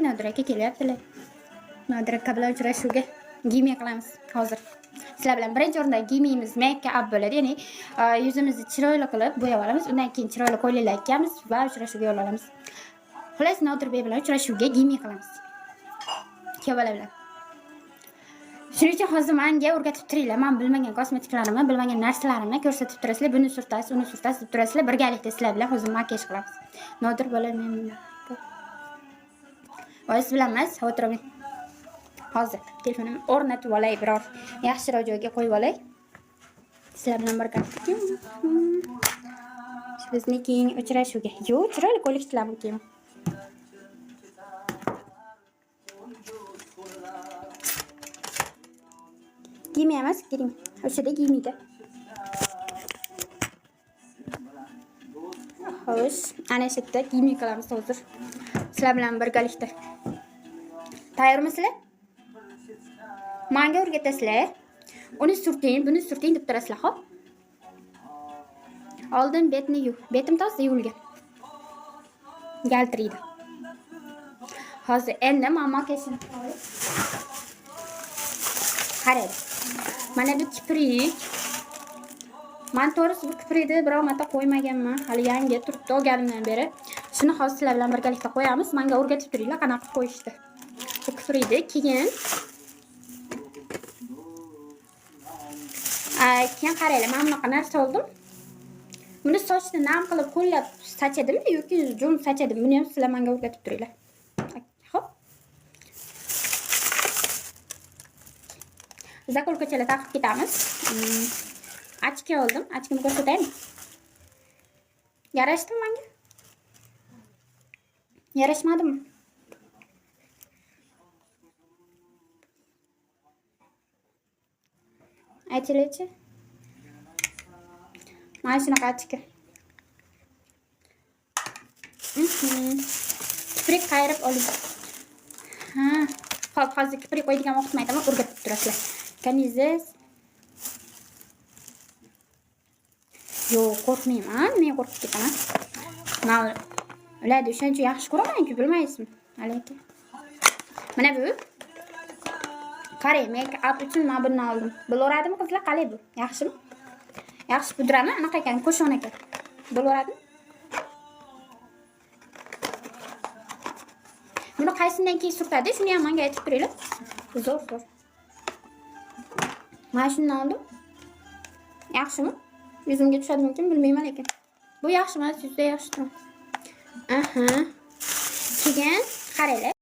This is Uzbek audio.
Nodir aka kelyaptilar. Nodir aka bilan uchrashuvga gimiya qilamiz hozir. Sizlar bilan birinchi o'rinda gimiyimiz make up bo'ladi, ya'ni yuzimizni chiroyli qilib bo'yab olamiz. Undan keyin chiroyli ko'ylaklar kiyamiz va uchrashuvga yo'l olamiz. Xullas, Nodirbek bilan uchrashuvga gimiya qilamiz. Kuyov bola bilan. Shuning uchun hozir menga o'rgatib turinglar. Men bilmagan kosmetiklarimni, bilmagan narsalarimni ko'rsatib turasizlar. Buni surtasiz, uni surtasiz deb turasizlar. Birgalikda sizlar bilan hozir makiyaj qilamiz. Nodir bola men voy, siz bilan emas, xavotir olmang. Hozir telefonimni o'rnatib olay, biror yaxshiroq joyga qo'yib olay. Sizlar bilan birgalikda. Bizni keyingi uchrashuvga. Yo'q, chiroyli ko'ylakchilarni kiyman. Giymi emas, grim. O'shada giymiydi. Xo'sh, ana shu yerda giymi qilamiz hozir. Sizlar bilan birgalikda. Tayyormisizlar? Manga o'rgatasizlar. Uni surting, buni surting deb turasizlar, xo'p? Oldin betni yuv. Betim toza yuvilgan. Yaltiraydi. Hozir endi men makiyajni qarang. Mana bu kiprik. Men to'g'risi bu kiprikni biror marta qo'ymaganman. Hali yangi turibdi olganimdan beri. Shuni hozir sizlar bilan birgalikda qo'yamiz. Menga o'rgatib turinglar qanaqa qo'yishni. Bu kiprikni keyin keyin qaranglar, men bunaqa narsa oldim. Buni sochni nam qilib qo'llab sochadimi yoki jo'n sochadimi? Buni ham sizlar menga o'rgatib turinglar. Xo'p. Zakolkachalar taqib ketamiz. Ochki oldim. Ochkimni ko'rsataymi? Yarashdimi menga? Yarashmadimi? Aytinglarchi. Mana shunaqa ochki. Kiprik qayirib oling. Ha. Xo'p, hozir kiprik qo'yadigan vaqtni aytaman, o'rgatib turasizlar. Kaniziz. Yo'q, qo'rqmayman. Men qo'rqib ketaman. Men ularni o'shaning uchun yaxshi ko'raman-ku, bilmaysizmi? Lekin mana bu. Qarang, make up uchun men buni oldim. Bo'laveradimi qizlar? Qalay bu? Yaxshimi? Yaxshi pudrami? Anaqa ekan, ko'shon ekan. Bo'laveradimi? Buni qaysidan keyin surtadi? Shuni ham menga aytib turinglar. Zo'r, zo'r. Mana shundan oldim. Yaxshimi? Yuzimga tushadimikin bilmayman lekin. Bu yaxshi emas, yuzda yaxshi turadi. Aha. Keyin qaranglar.